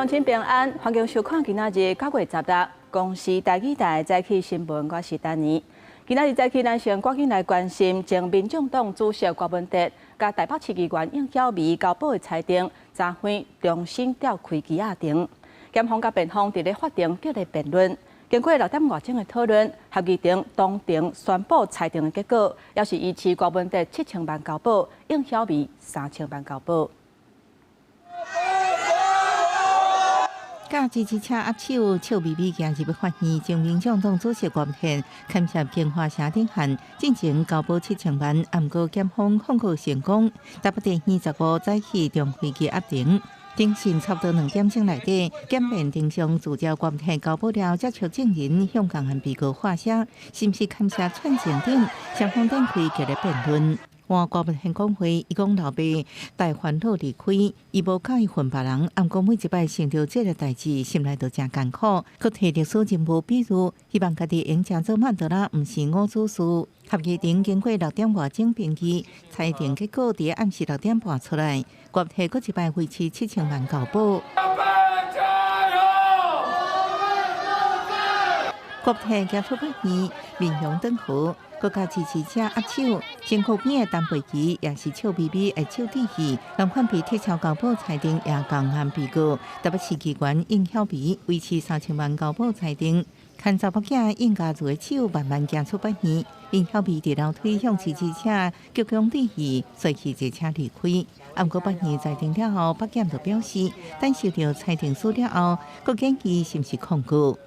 鄉親平安，歡迎收看今仔日9月16公視台語台早起新聞，我是丹妮。今仔日早起，咱先趕緊來關心前民眾黨主席郭文哲佮台北市議員應曉薇交保的裁定，昨昏重新調開羈押庭，檢方佮辯方佇咧法庭激烈辯論。經過6點外鐘的討論，合議庭當庭宣布裁定的結果，也是維持郭文哲七千萬交保，應曉薇三千萬交保。佮支持者握手，笑眯眯行入法院，前民眾黨主席郭文牽涉京華城頂案，進前交保七千萬，毋過檢方控告成功。台北地院15早起重開羈押庭，庭審差不多2點鐘內底，檢辯庭上聚焦郭文交保了，接觸證人向共案被告發聲，是毋是牽涉串證等，雙方展開激烈辯論。換郭文講話，伊講老爸帶煩惱離開，伊無佮意恨別人，毋過每一擺想著這个代誌，心內都誠艱苦。閣提歷史人物比喻，希望家己會用做曼德拉，毋是伍子胥。合議庭經過6點外鐘評議，裁定結果佇暗時6點半出來，決定閣一擺維持七千萬交保。國泰行出法院，面容頓和。閣佮支持者握手，身軀邊的陳佩琪也是笑眯眯的手致意。人判被撤銷交保裁定，也共案被告，台北市議員應曉薇維持三千萬交保裁定，牽查某囝應家如的手慢慢行出法院。應曉薇佇樓梯向支持者鞠躬致意，隨去坐車離開。毋過法院裁定了後，北檢就表示，等收到裁定書了後，閣建議是毋是控告。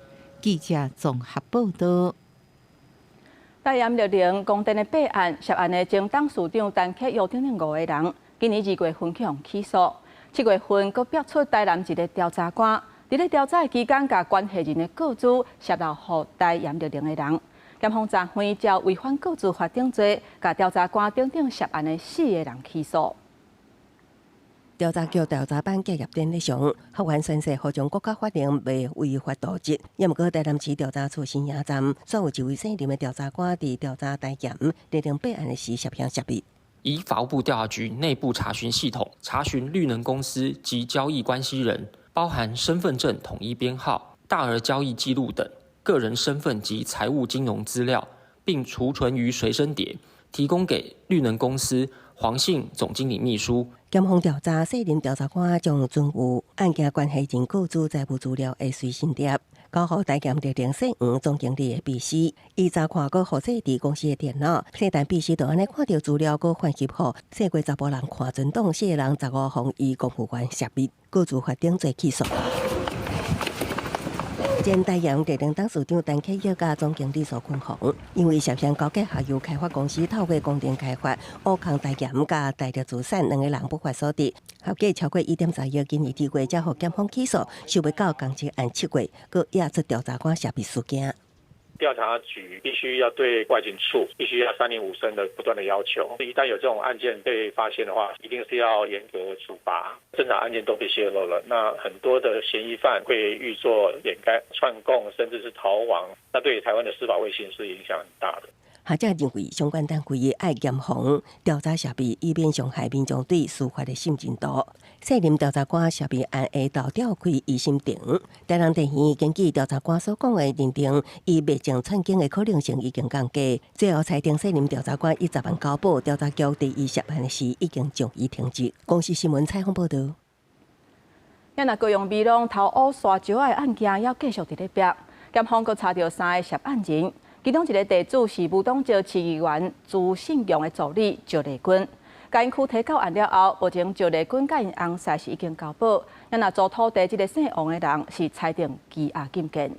記者綜合報道。台鹽綠能光電的弊案，涉案的前董事長陳克耀等等五个人，今年2月份去予起訴，7月份閣逼出台南一个調查官，佇咧調查的期間，共關係人的個資洩露予台鹽綠能的人。檢方昨昏照違反個資法定罪，共調查官等等涉案的四個人起訴。調查局調查班結業典禮上，學員宣誓服從國家法令，袂違法瀆職。也毋過台南市調查處新營站，煞有一位姓林的調查官佇調查台鹽綠能弊案的時涉嫌泄密。以法務部調查局內部查詢系統查詢綠能公司及交易關係人，包含身份證統一編號、大額交易記錄等個人身份及財務金融資料，並儲存於隨身碟，提供給綠能公司黃姓總經理秘書。檢方調查，姓林調查官將存有案件關係人個資財務資料的隨身碟，交予台鹽綠能姓黃總經理的秘書。伊查看閣複製佇公司的電腦，姓陳秘書就按呢看著資料，閣傳翕予姓郭查埔人看準黨四个人15項以公務員泄密，個資法定罪起訴。前台鹽綠能董事長陳克耀佮總經理蘇坤宏，因為涉嫌勾結下游開發公司透過工程開發，挖空台鹽佮大陸資產兩个人不法所得，合計超過1.3億。今年2月才予檢方起訴，想欲到共一案7月，閣惹出調查官泄密事件。調查局必須要對外勤處必須要三令五申的不斷的要求，一旦有這種案件被發現的話，一定是要嚴格處罰。偵查案件都被洩露了，那很多的嫌疑犯會欲作掩蓋、串供，甚至是逃亡，那對台灣的司法威信是影響很大的。學者認為，相關單位愛嚴防調查泄密，以免傷害民眾對司法的信任度。姓林調查官泄密案下晝調開一審庭，台南地院根據調查官所講的認定，伊袂證串供的可能性已經降低。最後裁定姓林調查官以10萬交保，調查局佇伊涉案時已經將伊停職。公視新聞採訪報導。啊若高雄美濃偷挖沙石的案件，猶繼續佇咧逼，檢方閣查著三個涉案人。其中一个地主是無黨籍市議員朱信強的助理趙麗君，共𪜶拘提到案了後，目前趙麗君佮𪜶翁婿是已經交保，啊若租土地這个姓王的人是裁定羈押禁見。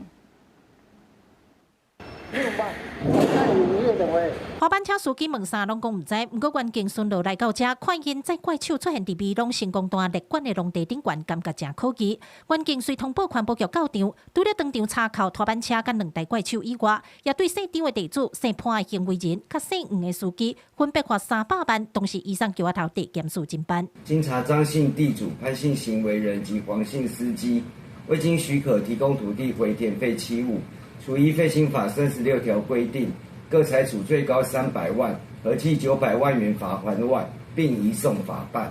拖板車司機問啥攏講毋知，毋過員警巡邏來到遮，看𪜶載怪手出現佇美濃成功段列管的農地頂懸，感覺誠可疑。員警隨通報環保局到場，除了當場查扣拖板車佮兩台怪手以外，也對姓張的地主、姓潘的行為人、佮姓黃的司機，分別罰300萬，同時移送橋仔頭地檢署偵辦。經查張姓地主、潘姓行為人及黃姓司機未經許可提供土地回填廢棄物，處依廢興法36條規定，各裁處最高300萬，合計900萬元罰鍰外，並移送法辦。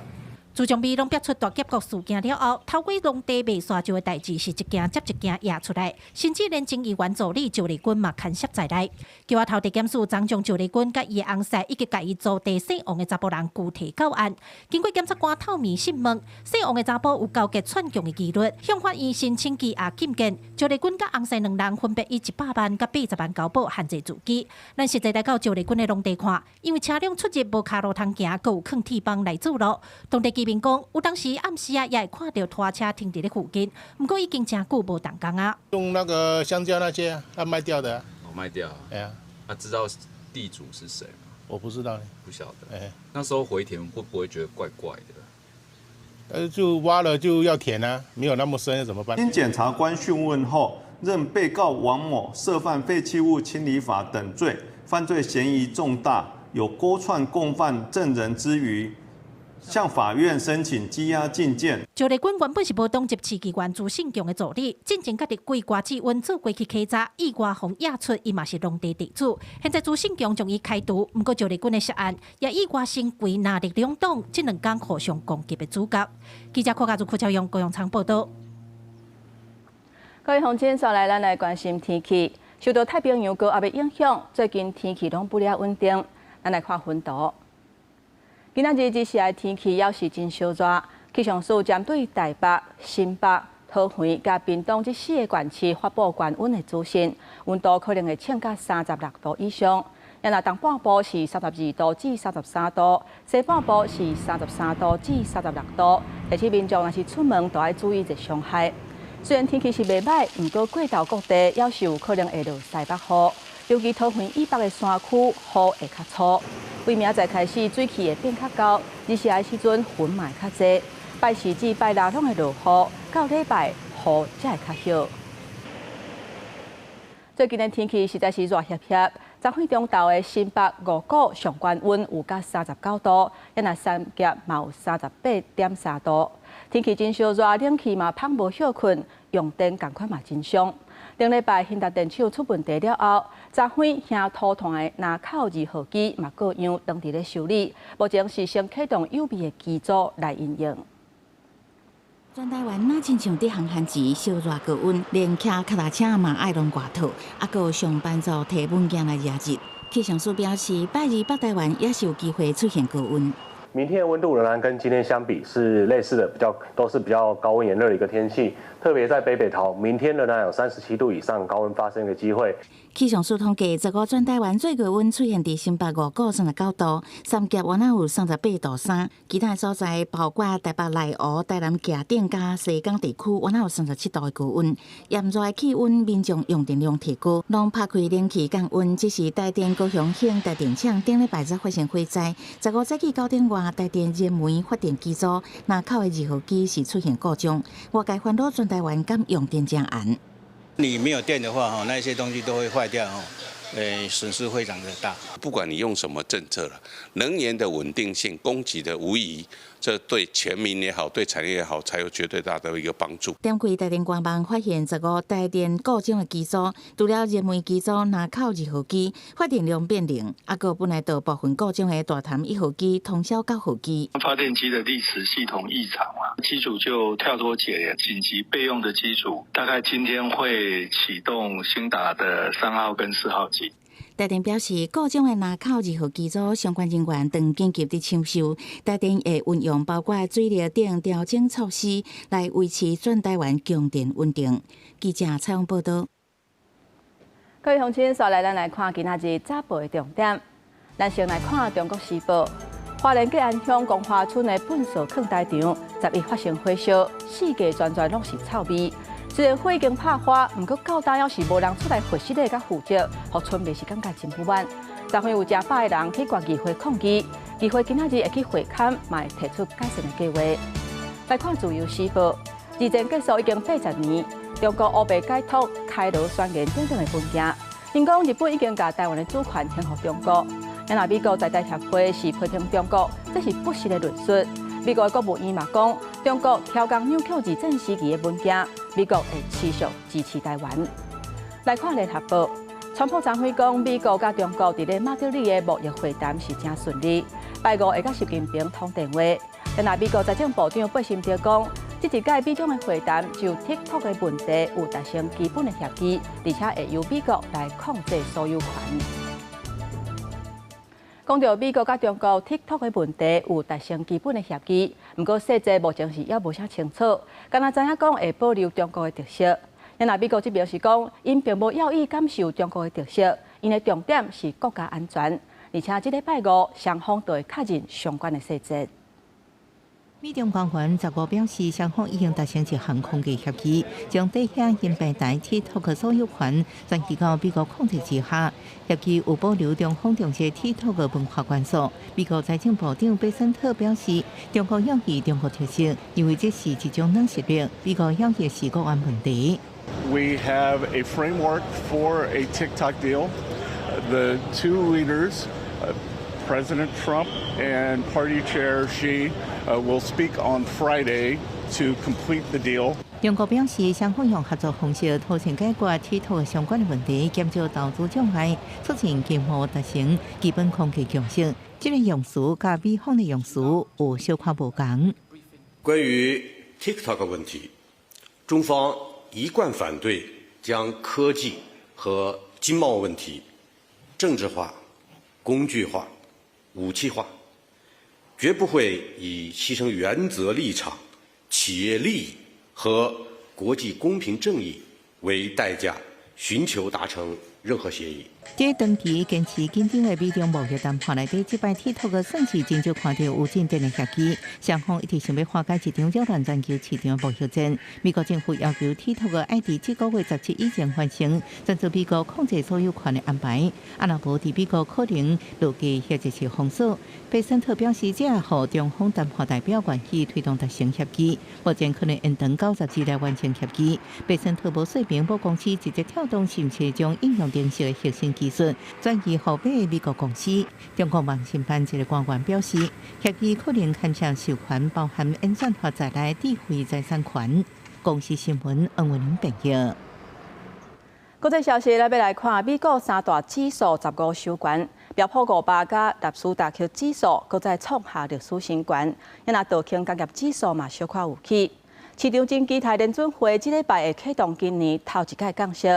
自從美濃逼出大峽谷事件了後，偷過農地賣沙石的代誌是一件接一件掖出來，甚至連前議員助理趙麗君嘛牽涉在內。橋仔頭地檢署昨將趙麗君佮伊的翁婿以及共伊租地姓王的查埔人拘提到案。經過檢察官透明訊問，姓王的查埔有勾結串供的疑慮，向法院申請羈押禁見。趙麗君佮翁婿兩人分別以100萬佮80萬交保限制自己。咱實際來到趙麗君的農地看，因為車輛出入無跤路通行，閣有囥鐵枋來阻路。當地居民講，有當時暗時啊，也會看著拖車停佇咧附近，毋過已經誠久無動工啊。用那個香蕉那些，他賣掉的。哦，賣掉。哎呀，他知道地主是誰嗎？我不知道。不曉得。哎，那時候回填會不會覺得怪怪的？就挖了就要填啊，沒有那麼深怎麼辦？經檢察官訊問後，認被告王某涉犯廢棄物清理法等罪，犯罪嫌疑重大，有勾串共犯證人之虞。向法院申請羈押禁見。趙麗君原本是無黨籍市議員朱勝強的助理，進前佮立委郭志溫做過去稽查，意外予驗出伊嘛是農地地主。現在朱勝強將伊開除，毋過趙麗君的涉案也意外成為藍綠兩黨這兩工互相攻擊的主角。記者郭家如、柯超勇、高永昌報道。各位鄉親，接來咱來關心天氣。受到太平洋高壓的影響，最近天氣攏不了穩定。咱來看雲圖。今仔日這時的天氣猶是真燒熱，氣象署針對台北、新北、桃園佮屏東這四個縣市發布高溫的資訊，溫度可能會衝到36度以上。若東半部是32度至33度，西半部是33度至36度。提醒民眾若是出門，都愛注意熱傷害。雖然天氣是袂䆀，毋過過晝各地猶是有可能會落西北雨，尤其桃園以北的山區雨會較粗。對明仔載開始，水汽會變較厚，日時的時陣雲嘛會較濟。拜四至拜六攏會落雨，到禮拜雨才會較歇。最近的天氣實在是熱煋煋，昨昏中晝的新北五股上懸溫有到39度，若三峽嘛有38.3度。天氣真燒熱，冷氣嘛芳無歇睏，用電仝款嘛真傷。頂禮拜興達電廠出問題了後，昨昏興土炭的林口二號機嘛各樣當佇咧修理，目前是先啟動有備的機組來應用。全台灣若親像佇烘番薯，燒熱高溫，連騎腳踏車嘛愛攏外套，猶閣有上班族提物件來遮熱。氣象署表示，拜二北台灣也是有機會出現高溫。明天的溫度仍然跟今天相比是類似的，比較都是比較高溫炎熱的一個天氣，特別在北北桃，明天仍然有37度以上高溫發生的機會。氣象署統計，十五全台灣最高溫出現佇新北五股39度，三峽原來有38.3度，其他所在包括台北內湖、台南徛頂佮西港地區，原來有37度的高溫。炎熱的氣溫，民眾用電量提高，攏拍開冷氣降溫。只是台電高雄興達電廠頂禮拜才發生火災，十五早起9點外，台電燃煤發電機組林口的二號機是出現故障，外界煩惱全台灣敢用電誠絚。你沒有電的話，哈，那些東西都會壞掉，哈，損失非常的大。不管你用什麼政策了，能源的穩定性、供給的無疑，這對全民也好，對產業也好，才有絕對大的一個幫助。點開台電官網發現，十五台電故障的機組，除了燃煤機組林口二號機發電量變零，猶閣本來就部分故障的大潭一號機通宵九號機。發電機的勵磁系統異常啊，機組就跳脫解聯，緊急備用的機組大概今天會啟動興達的3號跟4號機。台電表示，故障的林口二號機組相關人員正緊急佇搶修，台電會運用包括水力等調整措施來維持全台灣供電穩定。記者採訪報道。各位鄉親，接來咱來看今仔日早報的重點。咱先來看《中國時報》，花蓮吉安鄉光華村的糞埽囥台場，11發生火燒，四界全全攏是臭味。雖然火已經拍花，毋過到今猶是無人出來核實的佮負責，予村民是感覺真不滿。昨昏有誠百个人去縣議會抗議，議會今仔日會去會勘，嘛會提出改善的計劃。來看《自由時報》，二戰結束已經80年，中國烏白解讀開羅宣言等等的文件，𪜶講日本已經共台灣的主權還予中國。若美國在台協會是批評中國，這是不實的論述。美國的國務院嘛講，中國刁工扭曲二戰時期的文件，美國會持續支持台灣。來看聯合報，川普昨昏講，美國佮中國佇咧馬德里的貿易會談是誠順利，拜五會佮習近平通電話。但美國財政部長貝森特講，這一屆美中的會談就 TikTok 的問題有達成基本的協議，而且會由美國來控制所有權。講著美國佮中國 TikTok 的問題有達成基本的協議，毋過細節目前是猶無啥清楚，敢若知影講會保留中國的特色。若美國這邊是講，𪜶並無要意減受中國的特色，𪜶的重點是國家安全。而且這禮拜五雙方就會確認相關的細節。美中官員15表示，雙方已經達成一項框架協議，將底下因平台 TikTok 所有權轉移到美國控制之下。協議有保留中方重視 TikTok 的文化元素。美國財政部長貝森特表示，中國要以中國特色，認為這是一種軟實力。美國要的是國安問題。 We have a framework for a TikTok deal. The two leaders, President Trump and Party Chair Xi, will speak on Friday to complete the deal. 中國表示，雙方用合作方式妥善解決 TikTok 相關的問題，減少投資障礙，促成經貿達成基本框架共識。這個用詞佮美方的用詞有小可無仝。關於 TikTok 問題，中方一貫反對將科技和經貿問題政治化、工具化、武器化，絕不會以犧牲原則立場、企業利益和國際公平正義為代價，尋求達成任何協議。這長期堅持緊張的美中貿易談判內底，這擺 TikTok 算是真少看著有進展的協議。雙方一直想欲化解這場擾亂全球市場貿易戰。美國政府要求 TikTok 愛佇這個月17以前完成轉做美國控制所有權的安排。啊，若無佇美國可能落架或者是封鎖。貝森特表示，這予中方談判代表願意推動達成協議，目前可能延長90日來完成協議。貝森特無說明母公司字節跳動是毋是將應用程式的核心技術轉移予美國公司。中國網信辦一個官員表示，協議可能牽涉授權，包含演算法在內智慧財產權。公視新聞黃文玲編譯。國際消息，咱欲來看美國三大指數15收懸，標普500佮納斯達克指數閣再創下歷史新懸，若道瓊工業指數嘛小可有起。市場真期待聯準會這禮拜會啟動今年頭一擺降息。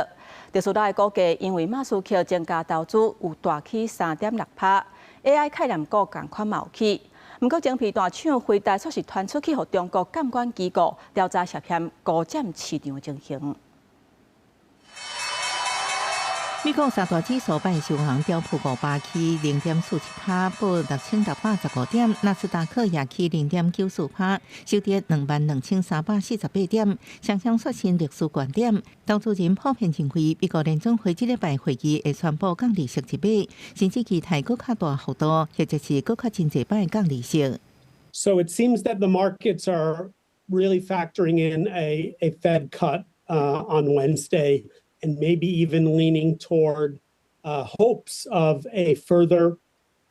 特斯拉的股價因為馬斯克增加投資有大起3.6%，AI 概念股仝款嘛有起。毋過晶片大廠輝達卻是傳出去予中國監管機構調查涉嫌高佔市場的情形。美國三大指數拜收紅，標普500起0.47%，報6615點；納斯達克也起0.94%，收佇22,348點，雙雙刷新歷史高點。投資人普遍認為，美國聯準會這禮拜會議會宣布降利息一碼，甚至期待閣較大幅度，或者是閣較真濟擺降利息。 So it seems that the markets are really factoring in a Fed cut on Wednesday, and maybe even leaning toward hopes of a further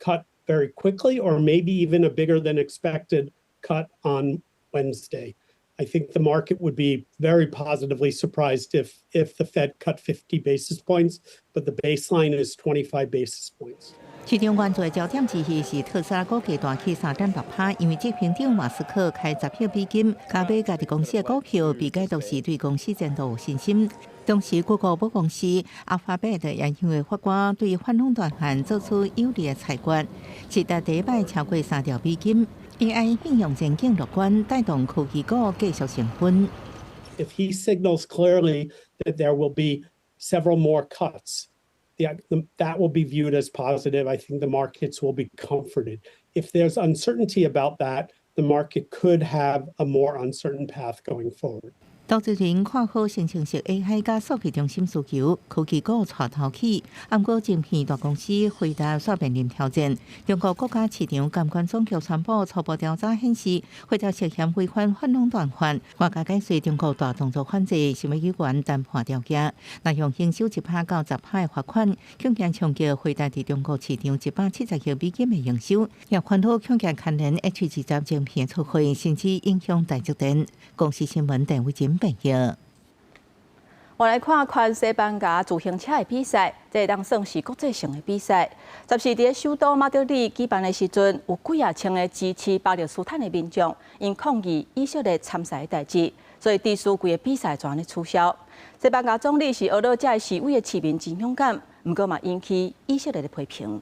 cut very quickly, or maybe even a bigger than expected cut on Wednesday. I think the market would be very positively surprised if the Fed cut 50 basis points, but the baseline is 25 basis points. 市場關注的焦點之一是特斯拉股價大起3.6%，因為執行長馬斯克開10億美金，加買家己公司的股票，被解讀是對公司前途有信心。同時，谷歌母公司阿法貝特也因為法官對反壟斷案做出有利的裁決，市值第一擺超過3兆美金。AI 應用前景樂觀，帶動科技股繼續升溫。 If he signals clearly that there will be several more cuts, that will be viewed as positive. I think the markets will be comforted. If there's uncertainty about that, the market could have a more uncertain path going forward. 投資人看好生成式 AI 佮數據中心需求，科技股帶頭起。毋過晶片大公司輝達煞面臨挑戰。中國國家市場監管總局宣布初步調查顯示，輝達涉嫌違反反壟斷法，外界解說中國大動作反制，想欲議員談判條件，若用營收1%到10%的罰款，恐驚衝擊輝達佇中國市場170億美金的營收，也煩惱恐驚牽連 H20晶片出貨，甚至影響台積電。公視新聞鄧偉珍編譯。我來看環西班牙自行車的比賽，這會當算是國際性的比賽。14佇咧首都馬德里舉辦的時陣，有幾仔千个支持巴勒斯坦的民眾，𪜶抗議以色列參賽的代誌，所以致使規个比賽全咧取消。西班牙總理是呵咾這个示威的市民真勇敢，毋過嘛引起以色列的批評。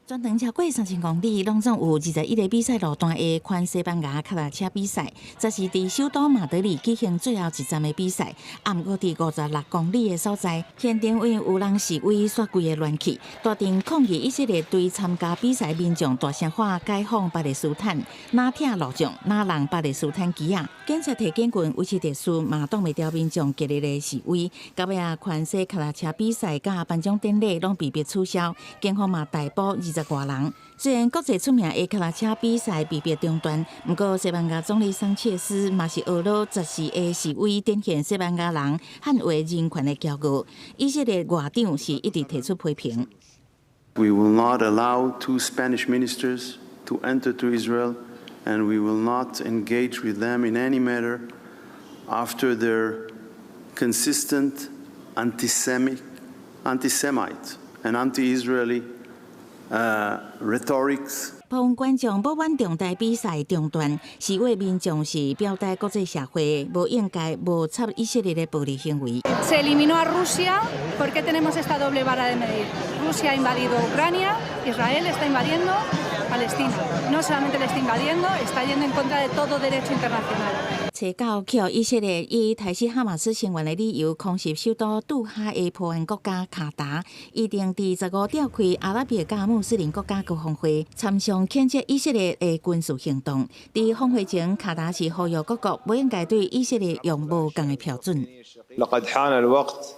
全長超過3000公里，攏總有21個比賽路段的環西班牙跤踏車比賽，這是佇首都馬德里舉行最後一站的比賽。啊，毋過佇56公里的所在，現場因為有人示威，煞規个亂去，大陣抗議以色列對參加比賽民眾大聲喊解放巴勒斯坦，哪疼路障，哪人巴勒斯坦旗仔。警察提警棍維持秩序，嘛擋袂牢民眾激烈的示威。到尾仔，環西跤踏車比賽佮頒獎典禮攏被迫取消，警方嘛逮捕20外人。雖然國際出名的跤踏車比賽被迫中斷，毋過西班牙總理桑切斯嘛是呵咾14的示威，展現西班牙人捍衛人權的驕傲。以色列外長是一直提出批評。 We will not allow two Spanish ministers to enter to Israel, and we will not engage with them in any matter after their consistent anti-Semite and anti-Israeli rhetorics. 部分觀眾不滿重大比賽中斷，示威民眾是表達國際社會無應該無插以色列的暴力行為。 Se eliminó a Rusia. ¿Por qué tenemos esta doble vara de medir? Rusia ha invadido Ucrania, Israel está invadiendo Palestina. No solamente le está invadiendo, está yendo en contra de todo derecho internacional. 初九予以色列以殺死哈馬斯成員的理由空襲首都杜哈的波灣國家卡達，預定佇15召開阿拉伯佮穆斯林國家高峰會，參詳譴責以色列的軍事行動。佇峰會前，卡達是呼籲各國無應該對以色列用無仝的標準。 لقد حان الوقت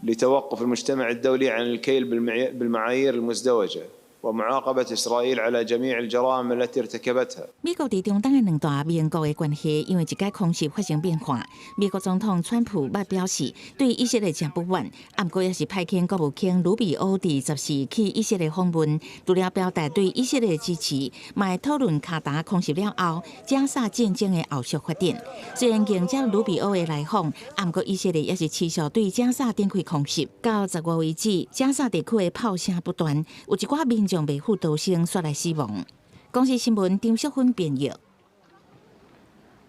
لتوقف المجتمع الدولي عن الكيل بالمعايير المزدوجة ومعاقبة إسرائيل على جميع الجرائم التي ارتكبتها. 美國佇中東的兩大盟國的關係，因為這擺空襲發生變化。美國總統川普捌表示對以色列誠不滿，毋過也是派遣國務卿魯比歐佇14去以色列訪問，除了表達對以色列的支持，嘛會討論卡達空襲了後，加薩戰爭的後續發展。雖然迎接魯比歐的來訪，毋過以色列也是持續對加薩展開空襲。到15為止，加薩地區的炮聲不斷，有一寡民眾袂赴逃生，煞來死亡。公視新聞張淑芬編譯。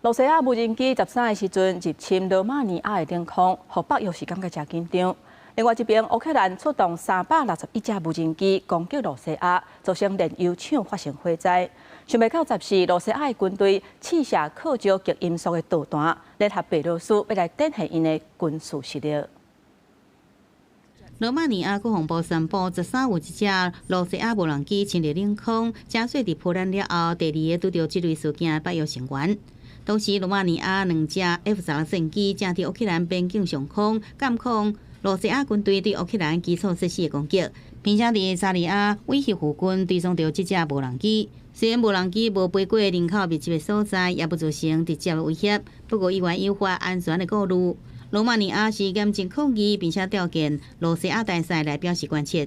露西亞無人機13的時陣入侵羅馬尼亞的領空，予北約是感覺誠緊張。另外一邊，烏克蘭出動361架無人機攻擊露西亞，造成煉油廠發生火災。想袂到14，露西亞的軍隊試射擴張極音速的導彈，聯合白羅斯欲來展現𪜶的軍事實力。羅馬尼亞國防部宣布，13有一隻露西亞無人機侵入領空，加稅佇波蘭了後，第二个拄著這類事件的北約成員。同時，羅馬尼亞兩隻 F-16戰機正佇烏克蘭邊境上空監控露西亞軍隊對烏克蘭基礎設施的攻擊，並且佇薩利亞威脅附近追蹤著這隻無人機。雖然無人機無飛過人口密集的所在，也不造成直接的威脅，不過依然引發安全的顧慮。羅馬尼亞是嚴正抗議，並且調見露西亞大使來表示關切。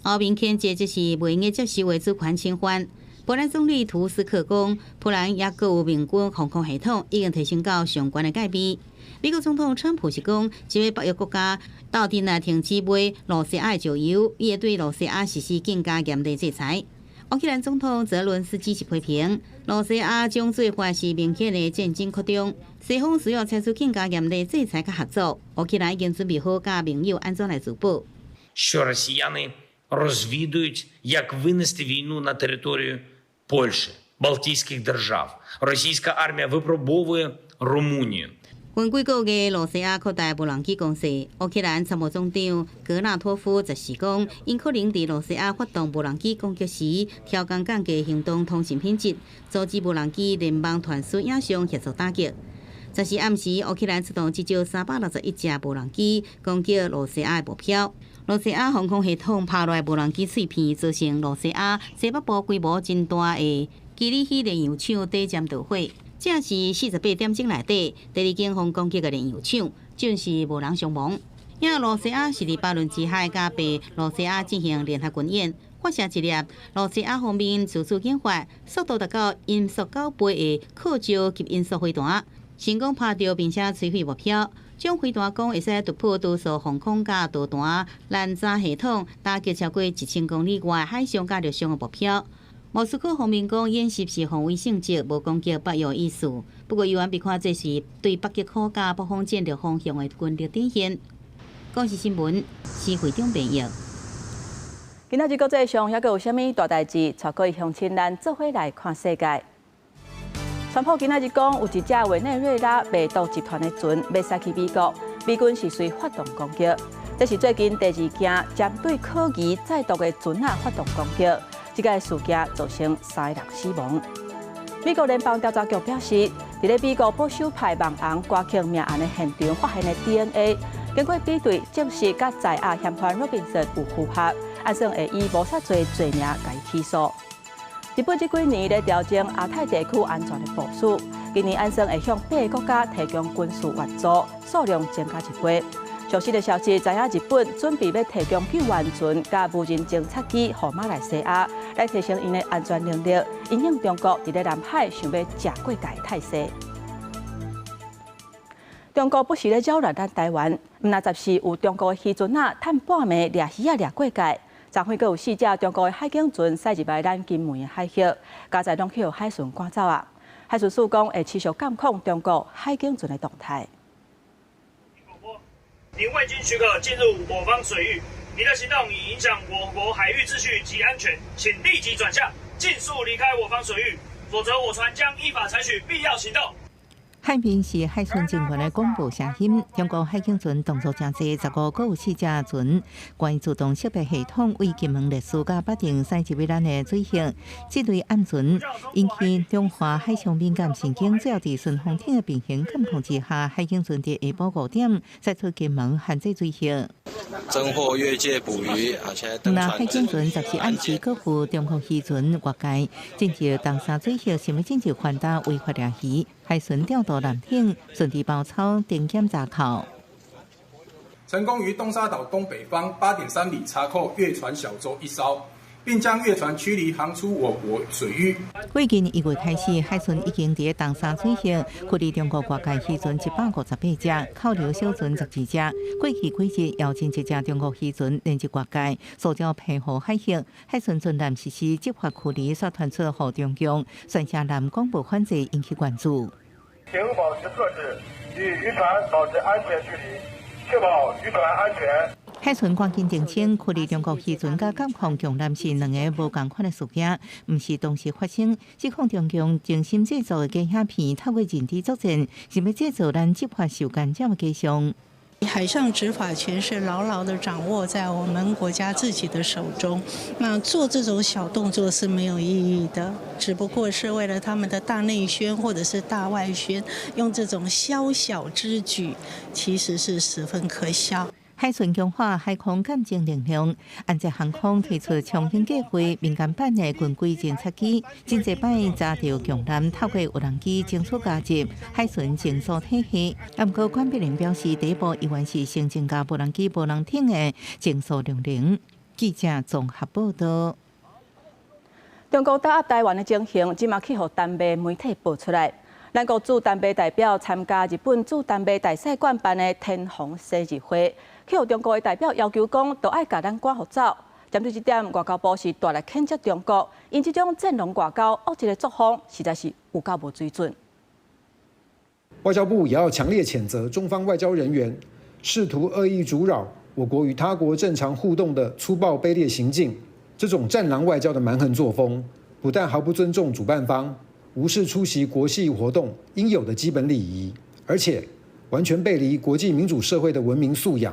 歐盟譴責這是袂用接受的主權侵犯。波蘭總理圖斯克講，波蘭猶閣有盟軍防空系統已經提升到上懸的戒備。美國總統川普是講，這個北約國家鬥陣來停止買露西亞的石油，伊會對露西亞實施更加嚴厲制裁。烏克蘭總統澤倫斯基是批評，露西亞這種做法是明顯的戰爭擴張，西方需要採取更加嚴厲制裁佮合作。烏克蘭已經準備好佮盟友按怎來自保。 Що росіяни розвідують, як винести війну на територію Польщі, Балтійських держав. Російська армія випробовує Румунію. 近幾個月，露西亞擴大無人機攻勢。烏克蘭參謀總長格納托夫14講，𪜶可能佇露西亞發動無人機攻擊時，調工降低行動通訊品質，阻止無人機聯網傳輸影像協助打擊。14暗時，烏克蘭出動至少361架無人機攻擊露西亞的目標。露西亞防空系統拍落無人機碎片，造成露西亞西北部規模真大的基里希煉油廠短暫著火。這是48點鐘內底第二間予攻擊的煉油廠，暫時無人傷亡。因為露西亞是佇巴倫支海佮白羅西亞進行聯合軍演，發射一粒露西亞方面自主研發、速度達到音速9倍的擴張極音速飛彈，成功拍著並且摧毀目標。這種飛彈講會使突破多數防空佮導彈攔截系統，打擊超過1000公里外海上佮陸上的目標。莫斯科方面講，演習是防衛性質，無攻擊北約意思。不過，猶原被看做是對北極箍佮北方戰略方向的軍力展現。公視新聞，施會長編譯。今仔日國際上猶閣有啥物大代誌？帶各位鄉親咱做伙來看世界。川普今仔日講，有一隻委內瑞拉賣毒集團的船欲駛去美國，美軍是隨發動攻擊。這是最近第二件針對可疑載毒的船仔發動攻擊。這个事件造成三个人死亡。美國聯邦調查局表示，佇咧美國保守派網紅歌曲命案的現場發現的 DNA，經過比對證實，佮在押嫌犯羅賓遜有符合，按算會以謀殺罪罪名共伊起訴。日本這幾年咧調整亞太地區安全的部署，今年按算會向八个國家提供軍事援助，數量增加一倍。最新的消息，知影日本準備欲提供救援船佮無人偵察機予馬來西亞，來提升𪜶的安全能力，因應中國佇咧南海想欲食過界態勢。中國不時咧擾亂咱台灣，毋但十四有中國的漁船仔趁半暝掠魚仔掠過界，昨昏閣有四隻中國的海警船駛入來咱金門的海域，加在攏去予海巡趕走啊！海巡署講會持續監控中國海警船的動態。您未經許可進入我方水域，你的行動已影響我國海域秩序及安全，請立即轉向，盡速離開我方水域，否則我船將依法採取必要行動。海面是海巡人員的廣播聲音。中國海警船動作誠濟，15閣有四隻船，關於自動識別系統為金門麗思佮北碇駛入去咱的水域。這類暗船引起中華海上敏感神經，最後佇順風艇的平行監控之下，海警船佇下晡5點駛出金門限制水域。偵獲越界捕魚，而且那海警船14暗時閣有中國漁船越界，進入東沙水域，想欲進入環島違法掠魚。海巡調度艦艇順利包抄定檢查扣，成功於東沙島東北方8.3里查扣越船小舟一艘，並將越船驅離航出我國水域。最近1月開始，海巡已經佇東沙水域驅離中國外界漁船158隻，扣留小船12隻。過去幾日，有真濟隻中國漁船連日越界，騷擾澎湖海域，海巡船艦實施執法驅離，煞傳出予中共宣示艦廣播反制，引起關注。請保持克制，與漁船保持安全距離，確保漁船安全。海巡趕緊澄清，驅離中國漁船佮監控強艦是兩个無仝款的事件，毋是同時發生。指控中共精心製作的假影片，透過認知作戰，是欲製造咱執法受干擾的假象。海上執法權是牢牢地掌握在我們國家自己的手中，那做這種小動作是沒有意義的，只不過是為了他們的大內宣或者是大外宣，用這種宵小之舉，其實是十分可笑。海巡強化海空鑑證力量，安捷航空推出長興計劃民間版的軍軌偵察機，真濟擺查著強艦透過無人機偵測加入海巡偵搜體系。毋過管碧玲表示，第一步猶原是先增加無人機、無人艇的偵搜量能。記者綜合報道。中國打壓台灣的情形，這馬去予丹麥媒體報出來。咱國駐丹麥代表參加日本駐丹麥大使館辦的天皇生日會，去予中國的代表要求講，都愛共咱趕予走。針對這點，外交部是大力譴責中國，𪜶這種戰狼外交惡質的作風，實在是有夠無水準。外交部也要強烈譴責中方外交人員試圖惡意阻擾我國與他國正常互動的粗暴卑劣行徑。這種戰狼外交的蠻橫作風，不但毫不尊重主辦方，無視出席國際活動應有的基本禮儀，而且完全背離國際民主社會的文明素養。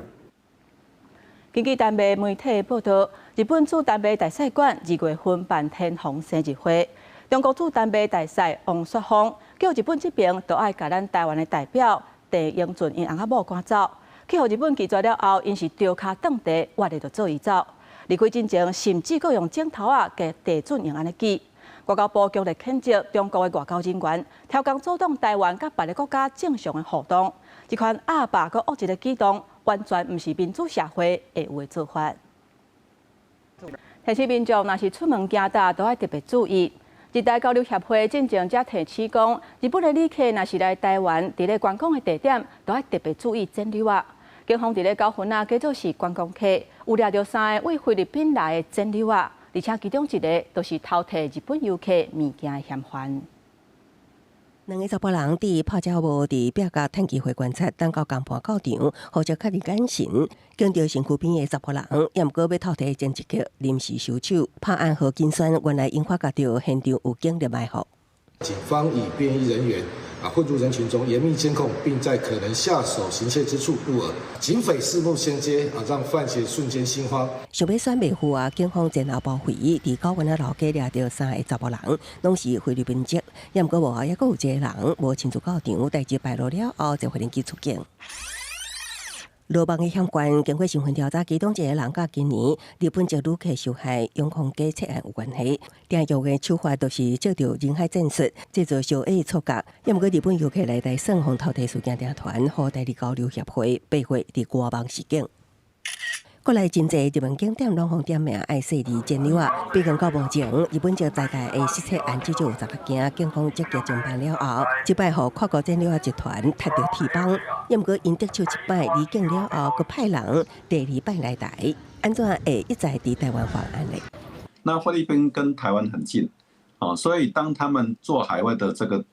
根據丹麥媒體報道，日本駐丹麥大使館2月份辦天皇生日會，中國駐丹麥大使王雪峰叫日本這邊都愛共咱台灣的代表鄭英俊𪜶翁仔某趕走，去予日本拒絕了後，𪜶是著跤斷地，活的就做伊走。離開進前，甚至閣用指頭仔共鄭俊英按呢指。外交部強烈譴責中國的外交人員，刁工阻擋台灣佮別个國家正常的互動。這款鴨霸閣惡質的舉動，完全毋是民主社會會有的做法。提醒民眾，若是出門行搭，都愛特別注意。日台交流協會進前才提醒講，日本的旅客若是來台灣，佇咧觀光的地點，都愛特別注意剪搦仔。警方佇咧九份仔，假做是觀光客，有掠著三個對菲律賓來的剪搦仔，而且其中一个就是偷提日本遊客物件的嫌犯。兩个查埔人佇泡腳帽佇壁角趁機會觀察，等到江盤到場，互相確認眼神，見著身軀邊的查埔人，也毋過欲偷提前一刻臨時收手，拍案予緊選，原來𪜶發覺著現場有警力埋伏。警方以便衣人員混入人群中，嚴密監控，並在可能下手行竊之處布餌。警匪四目相接讓犯賊瞬間心慌。想欲選袂赴啊！警方前後包圍，佇九份仔老街掠著三个查埔人，攏是菲律賓籍。也毋過幕後猶閣有一個人無親自到場，代誌敗露了後，就無人機出警。羅網的嫌犯經過身份調查，其中一個人佮今年日本籍旅客受害永康街窃案有關係。定用的手法就是借著人海戰術，製造小的錯覺。也毋過日本遊客來台耍予偷提事件成團，予台日交流協會八月佇官網示警。國內真濟熱門景點攏予點名愛細膩剪搦仔，比如到目前日本籍在台的失竊案至少有16件，警方積極偵辦了後，這擺予跨國剪搦仔集團踢著鐵幫。也毋過𪜶得手一擺離境了後，閣派人第二擺來台，按怎會一再佇台灣犯案呢？那菲律賓跟台灣很近，哦，所以當他們做海外的這個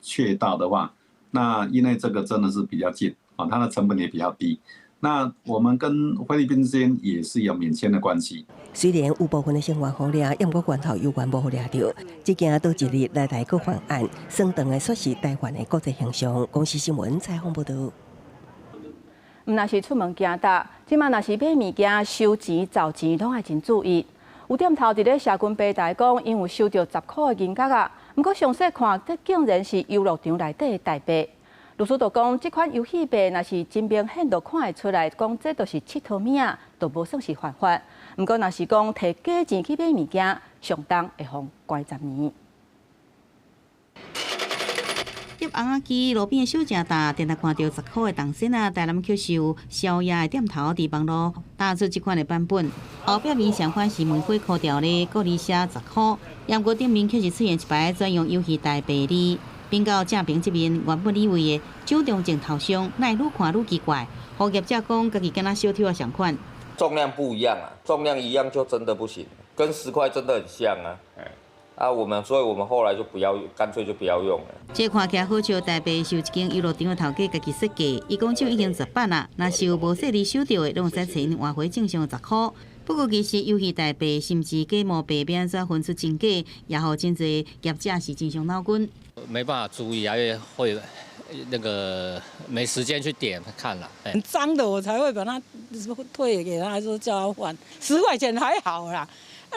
竊盜的話，那因為這個真的是比較近，啊，它的成本也比較低。那我們跟菲律賓之間也是有免簽的關係。雖然有部分的成員予掠，也毋過源頭猶原無予掠著，這件倒一日來台閣犯案，相當的損失台灣的國際形象。公視新聞採訪報導。毋但是出門驚膽，這馬若是買物件收錢找錢，攏愛真注意。有店頭佇咧社群平台講，𪜶有收著10箍的銀角仔，毋過詳細看，這竟然是遊樂場內底的代幣。律師就講，這款遊戲幣若是真明顯就看會出來，講這就是𨑨迌物仔，就無算是犯法。毋過若是講提假錢去買物件，上重會予關10年。翕尪仔機路邊的小食摊，定定看著10箍的銅仙仔，台南卻是宵夜的店頭佇網路打出這款的版本，後壁面相款是梅花箍條的，閣裡寫十箍，毋過頂面卻是出現一排專用遊戲代幣字。變到正爿這面，原本以為的蔣中正頭像，哪會愈看愈奇怪？予業者講，家己敢若小偷仔仝款。重量不一樣啊，重量一樣就真的不行，跟10塊真的很像啊。啊，我們所以我們後來就不要，乾脆就不要用了。這看起來好笑，代幣是由一間遊樂場的頭家家己設計，伊講手已經10擺啦，若是有無細膩收著的，攏會使揣換回正常的10箍。不過其實遊戲代幣甚至假冒幣欲按怎分出真假，也予真濟業者是真傷腦筋。沒辦法注意啊，因為會那個沒時間去點看啦。很髒的我才會把它退給他，說叫他換。10塊錢還好啦，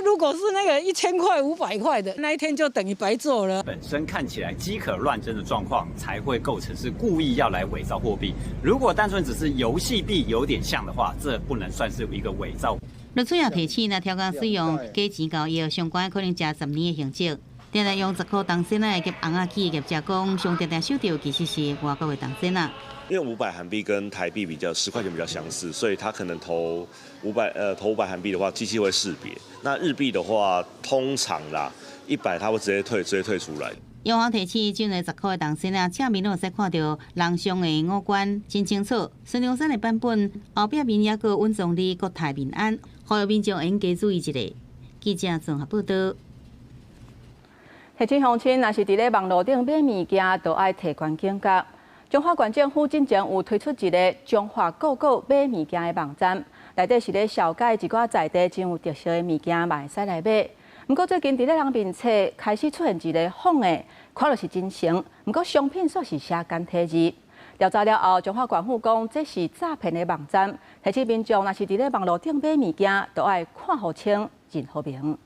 如果是那個1000塊、500塊的，那一天就等於白做了。本身看起來幾可亂真的狀況，才會構成是故意要來偽造貨幣。如果單純只是遊戲幣有點像的話，這不能算是一個偽造。律師也提醒，若刁工使用假錢交易，相關可能食10年的刑責。定定用10箍銅仙仔翕尪仔機的業者講，上定定收著其實是外國的銅仙仔。因為500韓幣跟台幣比較10塊錢比較相似，所以他可能投500韓幣的話，機器會識別。那日幣的話，通常啦，100他會直接退出來。央行提醒，這個10箍的銅仙仔，正面攏會使看著人像的五官真清楚。孫中山的版本後壁面猶閣隱藏著國泰民安，呼籲民眾應該注意一下。記者綜合報導。提醒鄉親，若是佇咧網路頂買物件，就愛提懸警覺。彰化縣政府進前有推出一个彰化購購買物件的網站，內底是咧紹介一寡在地真有特色的物件，嘛會使來買。毋過最近佇咧人面冊開始出現一个仿的，看著是真誠，毋過商品煞是寫簡體字。調查了後，彰化縣府講這是詐騙的網站，提醒民眾若是佇咧網路頂買物件，都愛看予清、認予明。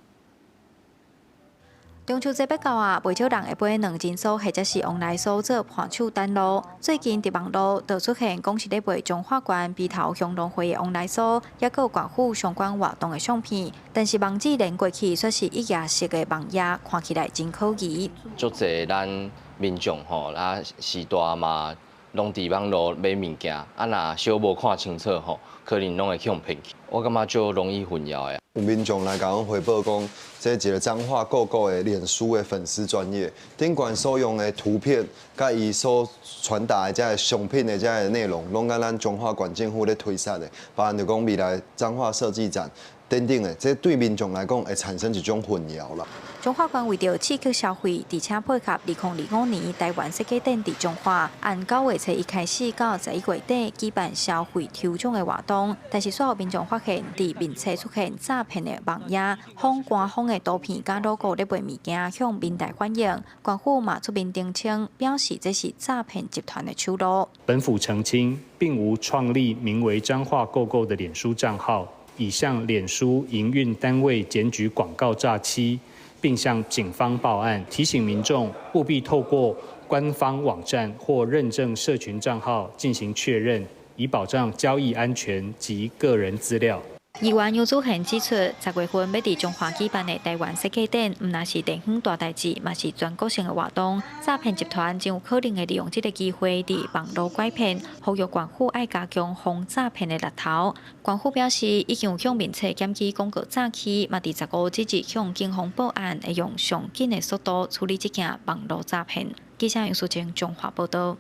中秋節欲到啊，袂少人會買軟金酥或者是旺來酥做伴手等路。最近佇網路就出現講是咧賣彰化縣埤頭鄉農會的旺來酥，抑閣有縣府相關活動的相片，但是網址連過去卻是一頁式的網頁，看起來真可疑。足濟咱民眾吼，啊時大嘛，攏佇網路買物件，啊若小無看清楚吼，可能攏會去予騙去。我感覺足容易混淆的。有民眾來共阮回報講，這一个彰化購購的臉書的粉絲專頁，頂懸所用的圖片，佮伊所傳達的這个商品的這个內容，攏佮咱彰化縣政府咧推捒的，包含著講未來彰化設計展等等的，這對民眾來講會產生一種混淆啦。彰化縣為著刺激消費，而且配合2025年台灣設計展佇彰化，按9月初一開始到11月底舉辦消費抽獎的活動。但是，煞有民眾發現，佇面冊出現詐騙的網頁，仿官方的圖片佮 logo 咧賣物件，向民代反映。縣府嘛出面澄清，表示這是詐騙集團的手路。本府澄清，並無創立名為彰化購購的臉書帳號，已向臉書營運單位檢舉廣告詐欺。並向警方報案，提醒民眾務必透過官方網站或認證社群帳號進行確認，以保障交易安全及個人資料。議員游祖賢指出，10月份欲佇彰化舉辦的台灣設計展，毋但是地方大代誌，嘛是全國性的活動。詐騙集團真有可能會利用這个機會佇網路拐騙，呼籲縣府愛加強防詐騙的力頭。縣府表示，已經有向面冊檢舉廣告詐欺，嘛佇15這日向警方報案，會用上緊的速度處理這件網路詐騙。記者楊淑貞彰化報導。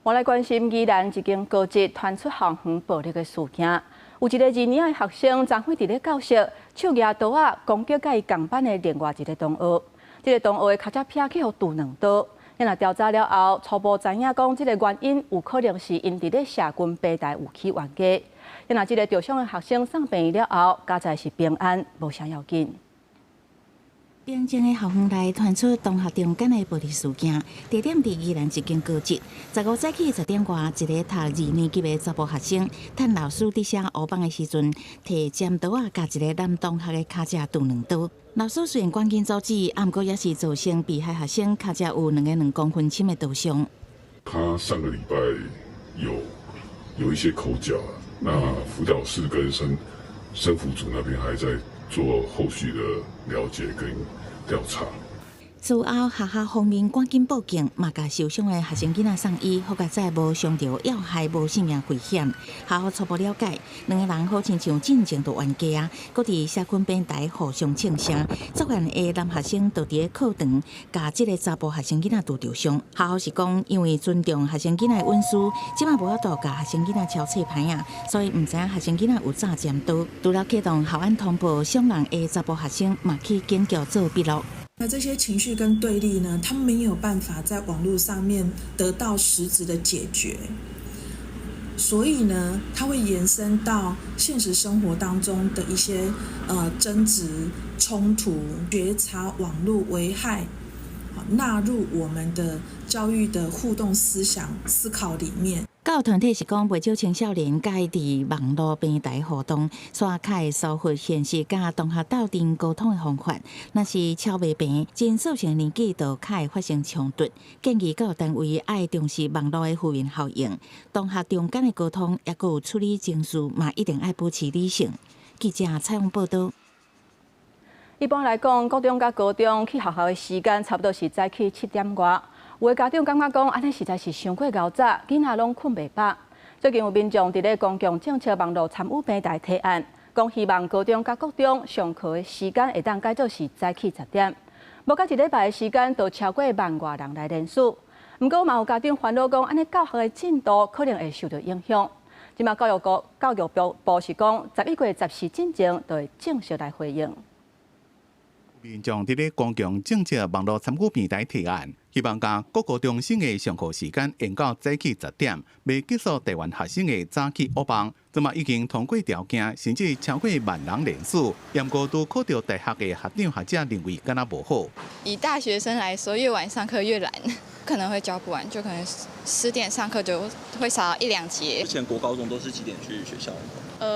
我來關心宜蘭一間高職傳出校園暴力的事件。有一个二年的學生，昨昏佇咧教室，手舉刀仔攻擊佮伊仝班的另外一个同學。這个同學的跤脊劈去予拮兩刀。若調查了後，初步知影講，這个原因有可能是𪜶佇咧社群平台有起冤家。若這个著傷的學生送病院了後，佳哉是平安，無啥要緊。平靜的校園內傳出同學中間的暴力事件，地點佇宜蘭一間高職。15早起10點外，一个讀二年級的查埔學生，趁老師佇寫烏板的時陣，提尖刀仔共一个男同學的跤脊拮兩刀。老師雖然趕緊阻止，毋過也是造成被害學生跤脊有2.2公分深的刀傷。他上個禮拜有一些口角，那輔導室跟生輔組那邊還在做後續的了解跟調查。事後學校方面趕緊報警，嘛共受傷的學生囡仔送醫，好佳哉無傷著要害，無性命危險。學校初步了解，兩个人好親像進前就冤家啊，閣佇社群平台互相嗆聲。作案的男學生就佇咧課堂，共這个查埔學生囡仔拄著傷。學校是講，因為尊重學生囡仔的隱私，這馬無法度共學生囡仔抄冊牌仔，所以毋知影學生囡仔有詐尖刀。除了啟動校安通報，傷人的查埔學生嘛去警局做筆錄。那這些情緒跟對立呢，他沒有辦法在網絡上面得到實質的解決，所以呢，它會延伸到現實生活當中的一些爭執、衝突、覺察網絡危害，納入我們的教育的互動思想思考裡面。教育團體是講，袂少青少年佮意佇網路平台互動，煞較會疏忽現實佮同學鬥陣溝通的方法。若是超袂平，真細漢年紀就較會發生衝突。建議教育單位愛重視網路的負面效應，同學中間的溝通，抑閣有處理情緒，嘛一定愛保持理性。記者採訪報導。一般來講，國中佮高中去學校的時間差不多是早起7點外。有的家長感覺講，按呢實在是傷過𠢕早，囡仔攏睏袂飽。最近有民眾佇咧公共政策網路參與平台提案，講希望高中佮國中上課的時間會當改做是早起10點。無夠一禮拜的時間，就超過萬外人來聯署。毋過嘛有家長煩惱講，按呢教學的進度可能會受著影響。這馬教育局教育部是講，11月14進前就會正式來回應。民眾佇咧公共政策網路參與平台提案，希望共國高中生的上課時間延到早起10點，欲結束台灣學生的早起噩夢。這馬已經通過條件，甚至超過萬人聯署，毋過拄考著大學的學長學者認為敢若無好。以大學生來說，越晚上課越懶，可能會教不完，就可能10點上課就會少一兩節。之前國高中都是幾點去學校？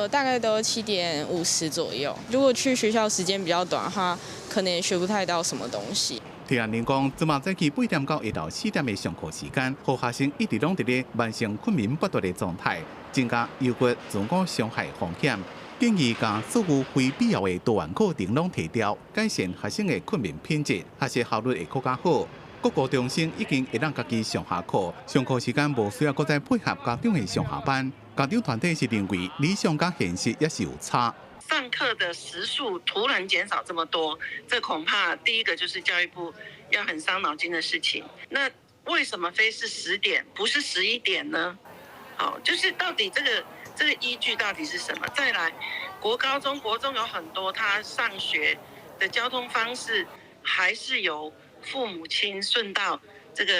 大概都7點50左右。如果去學校時間比較短的話，可能也學不太到什麼東西。提案人講，這馬早起8點到下晝4點的上課時間，予學生一直攏佇咧慢性睏眠不足的狀態，增加憂鬱、自我傷害風險。建議共所有非必要的多元課程攏提掉，改善學生的睏眠品質，學習效率會閣較好。國高中生已經會當家己上下課，上課時間無需要閣再配合家長的上下班。家長團體是認為理想佮現實也是有差。上課的時數突然減少這麼多，這恐怕第一個就是教育部要很傷腦筋的事情。那為什麼非是10點，不是11點呢？好，就是到底這個依據到底是什麼？再來，國高中、國中有很多他上學的交通方式，還是由父母親順道這個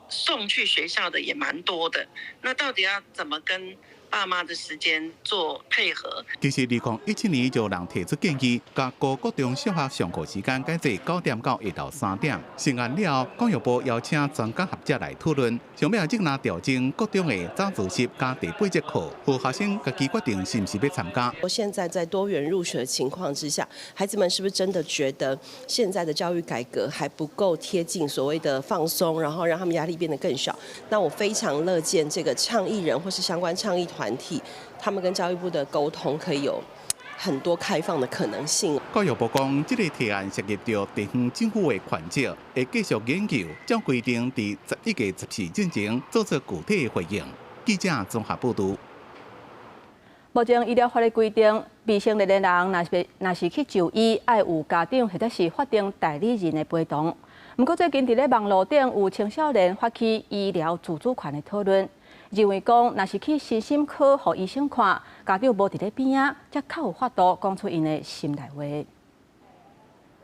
送去學校的也蠻多的。那到底要怎麼跟爸媽的時間做配合？其實2017年就有人提出建議，共高國中小學上課時間改做9點到下晝3點。成案了後，教育部邀請專家學者來討論，上尾仔只若調整國中的早自習佮第八節課，予學生家己決定是毋是欲參加。我現在在多元入學的情況之下，孩子們是不是真的覺得現在的教育改革還不夠貼近所謂的放鬆，然後讓他們壓力變得更小？那我非常樂見這個倡議人或是相關倡議團體，他們跟教育部的溝通可以有很多開放的可能性。教育部講，這个提案涉及著地方政府的權責，會繼續研究，照規定佇11月14進前做出具體的回應。記者綜合報導。目前醫療法的規定，未成年的人若是去就醫，愛有家長或者是法定代理人的陪同。毋過最近佇咧網路頂有青少年發起醫療自主權的討論，認為講若是去身心科予醫生看，家長無佇咧邊仔，才較有法度講出𪜶的心內話。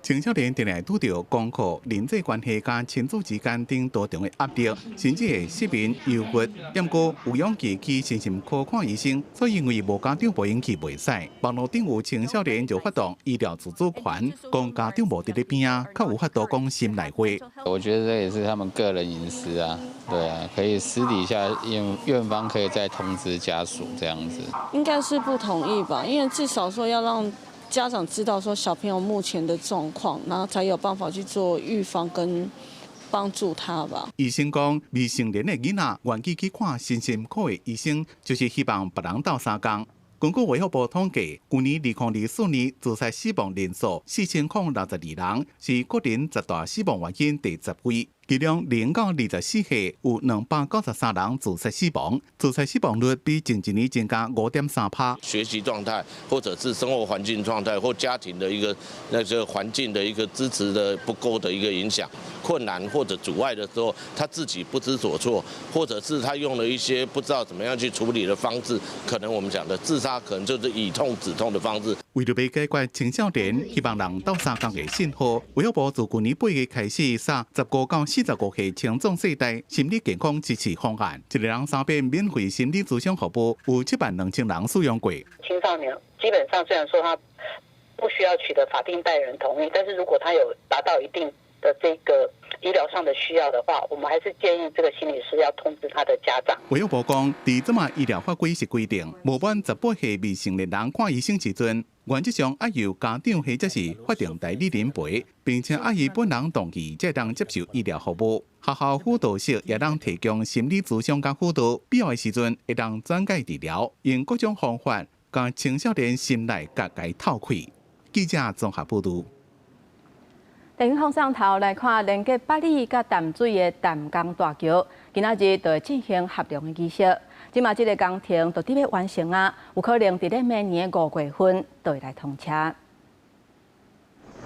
青少年定定拄著功課、人際關係佮親子之間等多重的壓力，甚至會失眠、憂鬱。毋過有勇氣去身心科看醫生，所以因為無家長陪𪜶去袂使。網路頂有青少年就發動醫療自主權，講家長無佇咧邊仔，較有法度講心內話。我覺得這也是他們個人隱私啊，對啊，可以私底下院方可以再通知家屬這樣子。應該是不同意吧，因為至少說要讓家長知道說小朋友目前的狀況，然後才有辦法去做預防跟幫助他吧。醫生講，未成年的囡仔願意去看身心科的醫生，就是希望別人鬥相共。根據衛福部統計，舊年2024年自殺死亡人數4062人，是國人十大死亡原因第10位。其中0到24歲有293人自殺死亡，自殺死亡率比前一年增加5.3趴。學習狀態，或者是生活環境狀態，或家庭的一個那個環境的一個支持的不夠的一個影響，困難或者阻礙的時候，他自己不知所措，或者是他用了一些不知道怎麼樣去處理的方式，可能我們講的自殺，可能就是以痛止痛的方式。為著欲解決青少年希望人鬥相共的信號，衛福部自舊年8月開始，設15到45歲青壯世代心理健康支持方案，一个人3遍免費心理諮詢服務，有7萬2千人使用過。青少年基本上雖然說他不需要取得法定代理人同意，但是如果他有達到一定的這個醫療上的需要的話，我們還是建議這個心理師要通知他的家長。衛福部講，佇這馬醫療法規是規定，無滿18歲未成年人看醫生時陣，原則上愛由家長或者是法定代理人陪，並且愛伊本人同意，才會當接受醫療服務。學校輔導室也當提供心理諮詢佮輔導，必要的時陣會當轉介治療，用各種方法共青少年心內結共透開。記者綜合報導。電影放送頭來看，連結八里佮淡水的淡江大橋，今仔日就會進行合龍的儀式。這馬這个工程就佇欲完成啊，有可能佇咧明年5月份就會來通車。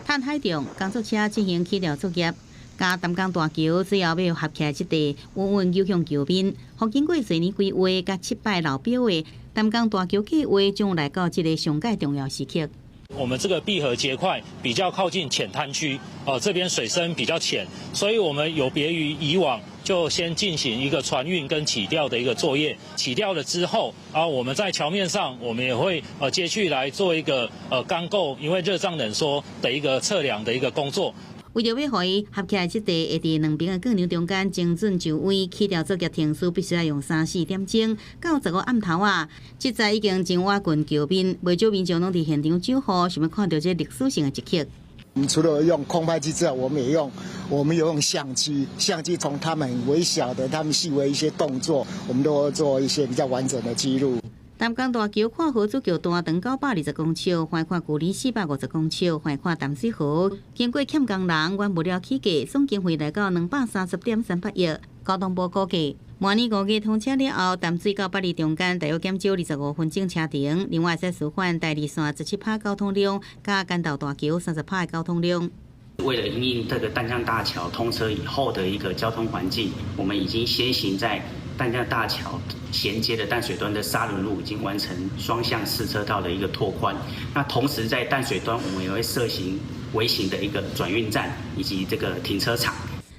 探海中工作車進行起吊作業，佮淡江大橋最後欲合起來這塊，穩穩扭向橋面。予經過濟年規劃佮七擺流標的淡江大橋計劃，將來到這个上蓋重要時刻。我們這個閉合結塊比較靠近淺灘區，哦，這邊水深比較淺，所以我們有別於以往，就先進行一個船運跟起吊的一個作業。起吊了之後，啊，我們在橋面上，我們也會接續來做一個鋼構，因為熱脹冷縮的一個測量的一個工作。為著欲予伊合起來，這塊會佇兩邊的鋼梁中間精準就位，起吊作業程序必須愛用三四點鐘，到15暗頭仔，這在已經真倚近橋面，袂少民眾攏佇現場守候，想欲看著這歷史性的一刻。我們除了用空拍機之外，我們有用相機，相機從他們微小的、他們細微一些動作，我們都會做一些比較完整的記錄。淡江大橋跨河主橋段長920公尺，橫跨距離450公尺，橫跨淡水河。經過欠工人、原物料起價，總經費來到230.38億。交通部估計，明年5月通車了後，淡水到八里中間大約減少25分鐘車程。另外，會使紓緩台二線17%交通量，佮干道大橋30%的交通量。為了因應這個淡江大橋通車以後的一個交通環境，我們已經先行在淡江大橋銜接的淡水端的沙崙路已經完成雙向四車道的一個拓寬。那同時在淡水端，我們也會設行微型的一個轉運站以及這個停車場。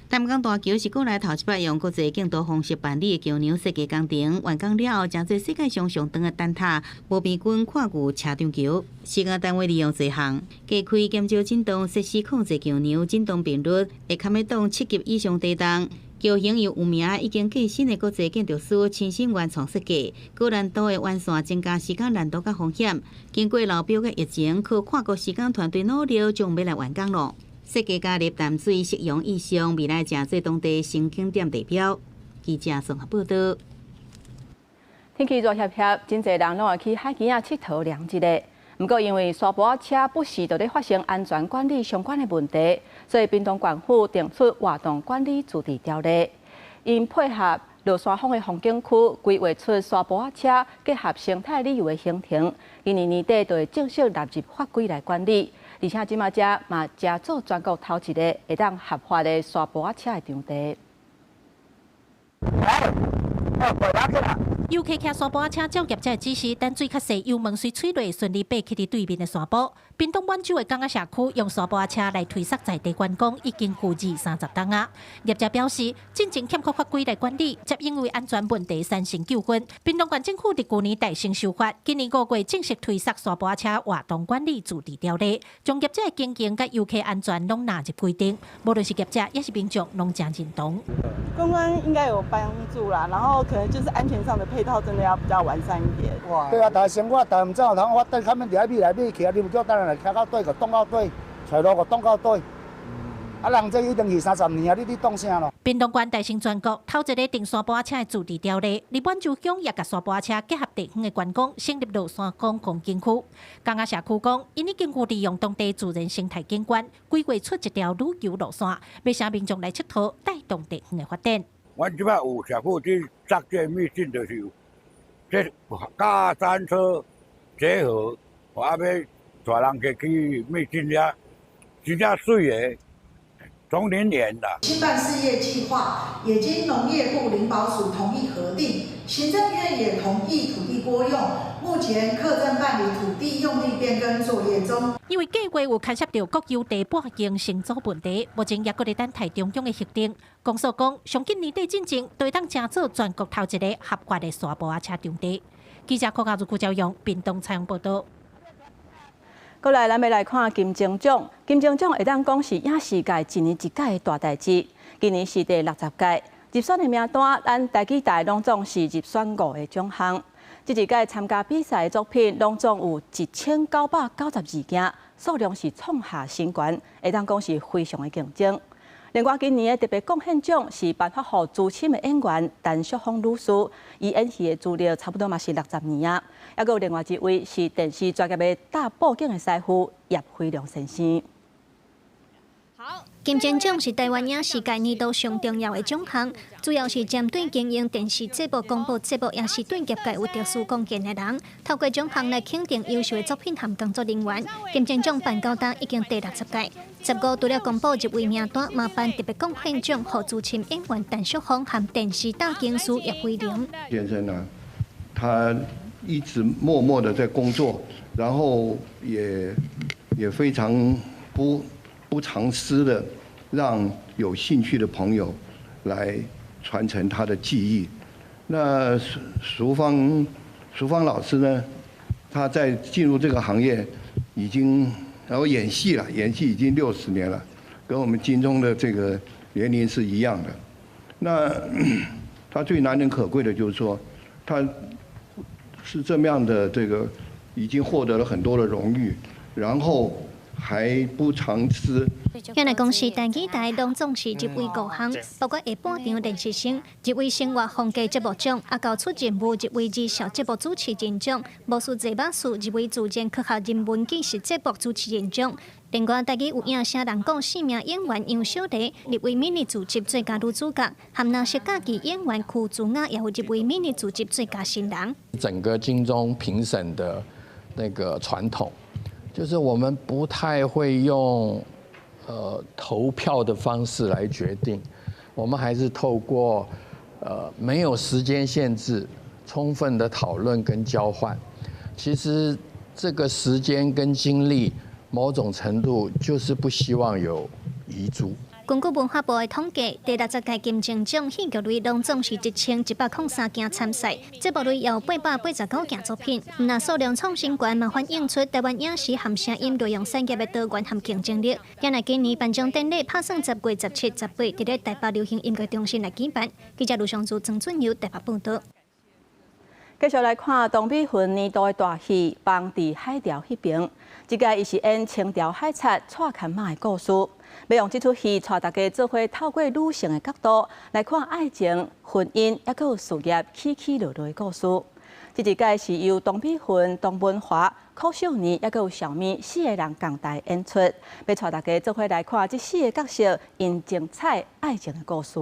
淡江大橋是國內頭一擺用國際競圖方式辦理的橋梁設計工程，完工了後，成做世界上上長的單塔無平均跨越車場橋。施工單位利用這項加開減少振動設施控制橋梁振動頻率，會堪會擋7級以上地動。橋型由有名已經過身的國際建築師親身原創設計，高難度的彎線增加施工難度佮風險。經過流標佮疫情，靠跨國施工團隊努力，終欲來完工囉。設計加入淡水夕陽意象，未來成做當地新景點地標。記者綜合報導。天氣熱煋煋，真濟人攏會去海墘仔𨑨迌涼一下。毋過因為沙埔仔車不時就咧發生安全管理相關的問題，所以屏東縣府定出活動管理自治條例，𪜶配合落山風的風景區，規劃出沙埔仔車結合生態旅遊的行程。今年年底就會正式納入法規來管理。而且這馬遮嘛成做全國頭一个會當合法的沙埔仔車的場地。遊客騎沙埔仔車照業者的指示，等水較細，油門隨吹落，順利爬起佇對面的山坡。屏東滿洲的港仔社區用沙埔仔車來推捒在地觀光，已經有二三十冬啊。業者表示，進前欠缺法規來管理，才因為安全問題產生糾紛。屏東縣政府佇舊年大成修法，今年5月正式推捒沙埔仔車活動管理自治條例，將業者的經營佮遊客安全攏納入規定。無論是業者抑是民眾，攏誠認同。觀光應該有幫助啦，然後可能就是安全上的配套真的要比較完善一點。對啊，但是生活但毋知有通，我等他們佇遐覕來覕去啊，你有叫等來騎到底，就擋到底，揣路就擋到底。啊，人這已經二三十年啊，你擋啥咯？屏東縣大成全國頭一个定沙埔仔車的自治條例，佇滿洲鄉也共沙埔仔車結合地方的觀光，成立落山公共景區。港仔社區講，𪜶已經有利用當地自然生態景觀，規劃出一條旅遊路線，欲請民眾來𨑨迌，帶動地方的發展。阮這擺有社區去鑿這個秘境，就是這佮山車結合，我欲帶人客去秘境遐，真正媠的。總林園的興辦事業計劃也經農業部林保署同意核定，行政院也同意土地撥用，目前課正辦理土地用地變更作業中。因為計劃有牽涉著國有地撥用承租問題，目前也閣咧等待中央的核定。公所講，上緊年底進前，就會當成做全國頭一个合法的沙埔仔車場地。記者柯家如、顧朝陽，屏東採訪報導。過來，咱欲來看金鐘獎。金鐘獎會當講是影視界一年一屆的大代誌，今年是第60屆。入選的名單，咱台語台攏總是入選五個獎項。這一屆參加比賽的作品，攏總有1992件，數量是創下新高，會當講是非常的競爭。另外，今年的特別貢獻獎是頒發予資深的演員陳淑芳女士，伊演戲的資歷差不多嘛是60年啊。猶閣有另外一位是電視專業的搭布景的師傅葉飛龍先生。金鐘獎是台灣影視界年度上重要的獎項，主要是針對經營電視節目、廣播節目，抑是對業界有特殊貢獻的人，透過獎項來肯定優秀的作品和工作人員。金鐘獎辦到今已經第60屆，15除了公布入圍名單，嘛頒特別貢獻獎予資深演員陳淑芳和電視搭景師葉飛龍。先生呢，他一直默默的在工作，然後也非常不藏私的，讓有興趣的朋友來傳承他的技藝。那淑芳老師呢，他在進入這個行業已經，然後演戲了，演戲已經60年了，跟我們金鐘的這個年齡是一樣的。那他最難能可貴的就是說，他是這麼樣的這個已經獲得了很多的榮譽，然後還不常吃。原來公視台語台攏總是入圍五項，包括下半場練習生入圍生活風格節目獎，啊，到出任務入圍日小節目主持人獎，魔術濟馬術入圍自然科學人文紀實節目主持人獎。另外，台語有影聲人講四名演員楊小麗入圍迷你劇集最佳女主角，含藍色家己演員柯祖雅也有入圍迷你劇集最佳新人。整個金鐘評審的那個傳統，就是我們不太會用投票的方式來決定，我們還是透過沒有時間限制，充分的討論跟交換。其實這個時間跟精力，某種程度就是不希望有遺珠。根據文化部的統計，第六十屆金鐘獎戲劇類攏總是1103件參賽，節目類有889件作品。若數量創新高嘛，反映出台灣影視和聲音內容產業的多元和競爭力。原來今年頒獎典禮拍算10月17、18佇咧台北流行音樂中心來舉辦。記者盧尚柱、曾俊佑台北報道。繼續來看唐美雲年度的大戲《放佇海潮彼邊》，這屆伊是演清朝海賊蔡牽馬的故事，欲用這齣戲帶大家做伙透過女性的角度來看愛情、婚姻，抑閣有事業起起落落的故事。這一屆是由唐美雲、唐文華、柯秀年，抑閣有小咪四个人仝台演出，欲帶大家做伙來看這四个角色𪜶精彩愛情的故事。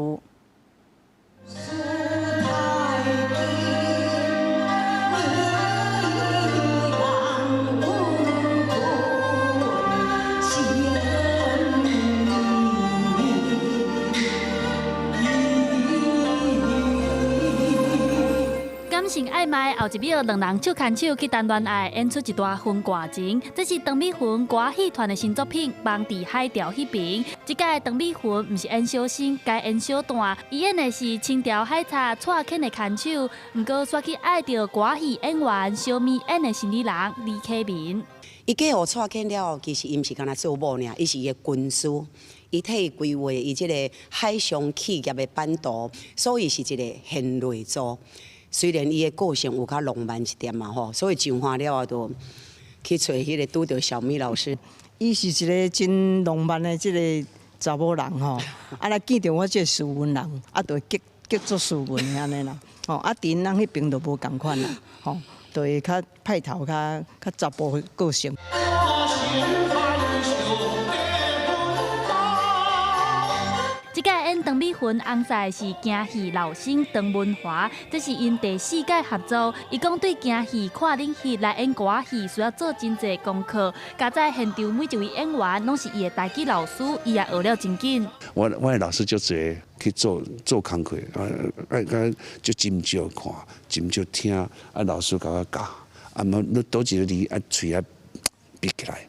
感情曖昧後一秒，兩人手牽手去談戀愛，演出一段婚外情。這是唐美雲歌戲團的新作品《放佇海潮彼邊》。這屆唐美雲毋是演小生，改演小旦，伊演的是清朝海賊蔡牽的牽手，毋過煞去愛著歌戲演員小咪演的心理人李啟明。伊嫁予蔡牽了後，其實伊毋是干焦做某爾，伊是伊的軍師，伊替伊規劃伊這个海上企業的版圖，所以是一个賢內助。雖然伊的個性有較浪漫一點嘛吼，所以上岸了後就去揣彼个拄著小咪老師。伊是一个真浪漫的這个查某人吼，啊，來見著我這个斯文人，啊，就會激激做斯文的按呢啦，吼，啊，佇𪜶翁彼邊就無仝款啦，吼，就會較派頭較較查埔個性。這屆演唐美雲尪仔是京戲老生唐文華，這是𪜶第四屆合作。伊講對京戲看冷戲來演歌戲，需要做真濟功課。加在現場每一位演員攏是伊的台語老師，伊也學了真緊。我的老師就濟去做做工課，啊啊，就真少看，真少聽，啊老師共我教，啊無你佗一個字啊喙啊閉起來。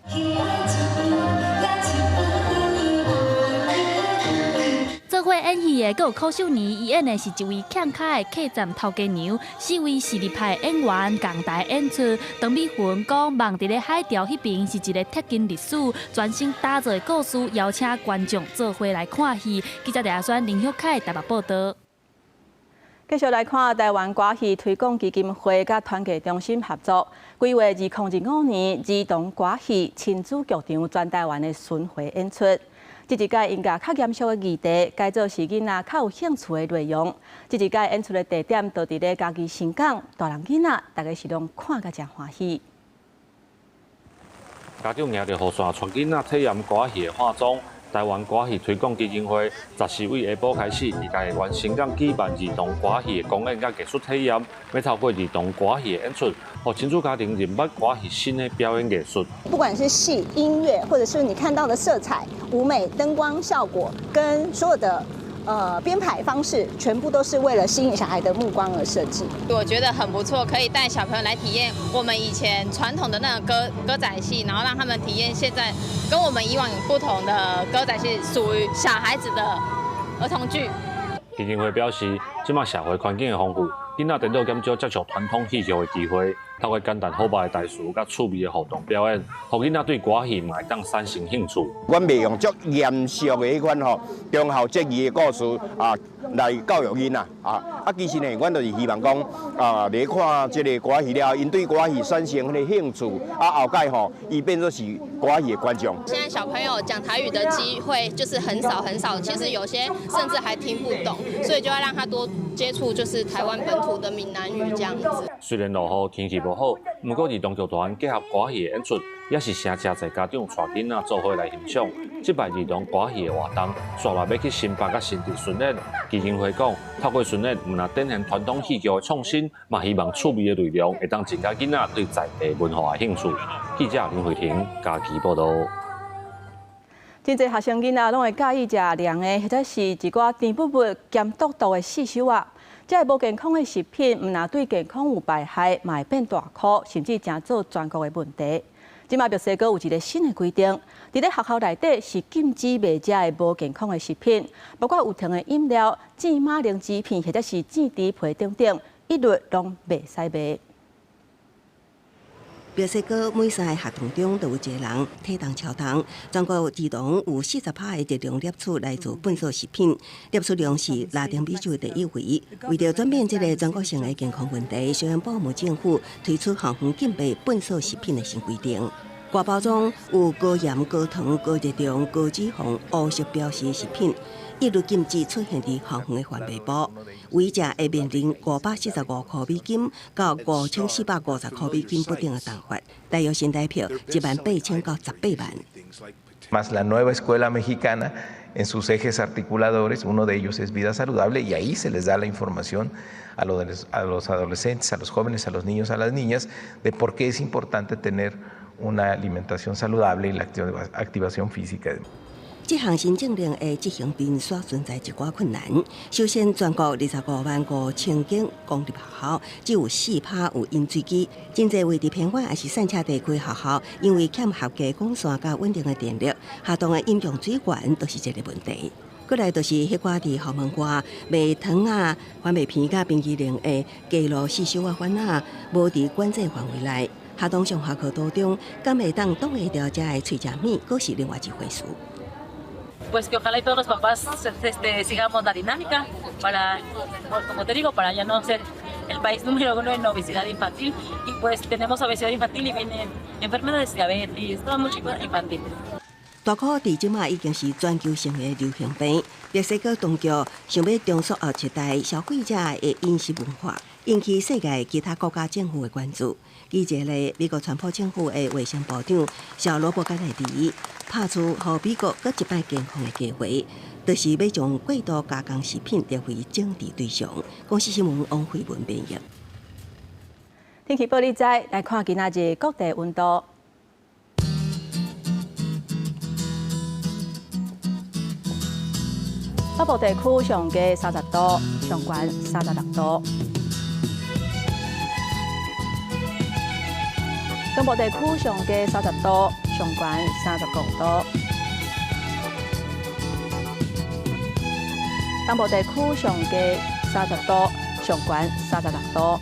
做伙演戲的，閣有柯秀年，伊演的是一位欠跤的客棧頭家娘。四位實力派演員仝台演出。唐美雲講，夢佇咧海潮彼邊是一个貼近歷史、全新打造的故事，邀請觀眾做伙來看戲。記者李阿宣、林旭凱台北報道。繼續來看台灣歌戲推廣基金會佮團藝中心合作，規劃2025年兒童歌戲親子劇場全台灣的巡迴演出。這一屆𪜶共較嚴肅的議題，改做是囡仔較有興趣的內容。這一屆演出的地點就佇咧嘉義新港，大人囡仔大家是攏看甲誠歡喜。家長拿著雨傘，帶囡仔體驗歌戲的化妝。台灣歌戲推廣基金會14位下晡開始，佇嘉義縣新港舉辦兒童歌戲的公演佮藝術體驗，欲透過兒童歌戲的演出，予親子家庭認捌歌戲新的表演藝術。不管是戲、音樂，或者是你看到的色彩、舞美、燈光效果，跟所有的編排方式，全部都是為了吸引小孩的目光而設計。我覺得很不錯，可以帶小朋友來體驗我們以前傳統的那個歌仔戲，然後讓他們體驗現在跟我們以往不同的歌仔戲，屬於小孩子的兒童劇。基金會表示，這馬社會環境的豐富，囡仔顛倒減少接觸傳統戲劇的機會，透過簡單好峇的台詞佮趣味的互動表演，予囡仔對歌仔戲嘛會當產生興趣。阮袂用足嚴肅的彼款吼忠孝節義的故事啊來教育囡仔啊啊，其實呢，阮就是希望講啊，咧看這个歌仔戲了後，𪜶對歌仔戲產生彼个興趣啊，後蓋吼，伊變做是歌仔戲的觀眾。現在小朋友講台語的機會就是很少很少，其實有些甚至還聽不懂，所以就要讓他多接觸就是台灣本土的閩南語這樣子。雖然落雨天氣無好，毋過兒童劇團結合歌仔戲的演出，也是誠濟家長帶囡仔做伙來欣賞。這擺兒童歌仔戲的活動，煞來欲去新北佮新竹巡演。基金會講，透過巡演，毋但展現傳統戲劇的創新，嘛希望趣味的內容會當增加囡仔對在地文化的興趣。記者林慧婷嘉義報導。真濟學生囡仔攏會佮意食涼的，或者是一寡甜不不鹹篤篤的細收啊。這个無健康的食品，毋但對健康有敗害，嘛會變大箍，甚至成做全國的問題。這馬墨西哥有一个新的規定，佇咧學校內底是禁止賣這个無健康的食品，包括有糖的飲料、煎馬鈴薯片，或者是煎豬皮等等，一律攏袂使賣。墨西哥每三个學童中都有一個人體重超重，全國兒童有40%的熱量攝取來自糞掃食品，攝取量是拉丁美洲第一位。為著轉變這个全國性的健康問題，宣布政府推出校園禁賣糞掃食品的新規定。外包裝有高鹽、高糖、高熱量、高脂肪、烏色標示的食品，一律禁止出現佇校園的販賣部。違者會面臨545塊美金到5450塊美金不等的重罰，大約新台票18,000到180,000。 Más la nueva escuela mexicana en sus ejes articuladores, uno de ellos es vida saludable y ahí se les da la información a los adolescentes, a los jóvenes, a los niños, a las niñas, de por qué es importante tener una alimentación saludable y la activación física。這項新政令的執行面煞存在一寡困難。首先，全國25萬5千間公立學校只有4%有飲水機，真濟位佇偏遠抑是山車地區學校，因為欠合格管線佮穩定的電力，學童的飲用水源都是一个問題。過來就是彼寡佇校門外賣糖仔、番麥片佮冰淇淋的街路四小仔販仔，無佇管制範圍內。學童上下課途中，敢會當擋會著遮的喙食物，閣是另外一回事。 Pues que ojalá y todos los papás sigamos la dinámica para, como te digo, para ya no ser el país número uno en obesidad infantil. Y pues tenemos obesidad infantil y vienen enfermedades, diabetes, todo mucho infantil. 大箍佇這馬已經是全球性的流行病，墨西哥當局想欲重塑後一代消費者的飲食文化，引起世界其他國家政府的關注。記一个美國川普政府的衛生部長小羅伯甘迺迪，拍出予美國閣一擺健康的機會，就是欲將過度加工食品列為整治對象。公視新聞王慧文編譯。天氣報你知，來看今仔日各地溫度。北部地區上低30度，上懸36度。中部地區上低30度，上懸35度。東部地區上低30度，上懸36度。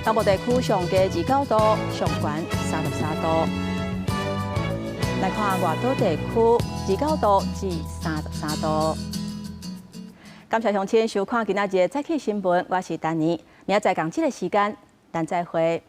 東部地區上低29度，上懸33度。來看外島地區29度至33度。感謝鄉親收看今仔日的早起新聞，我是丹妮，明仔載仝這个時間，咱再會。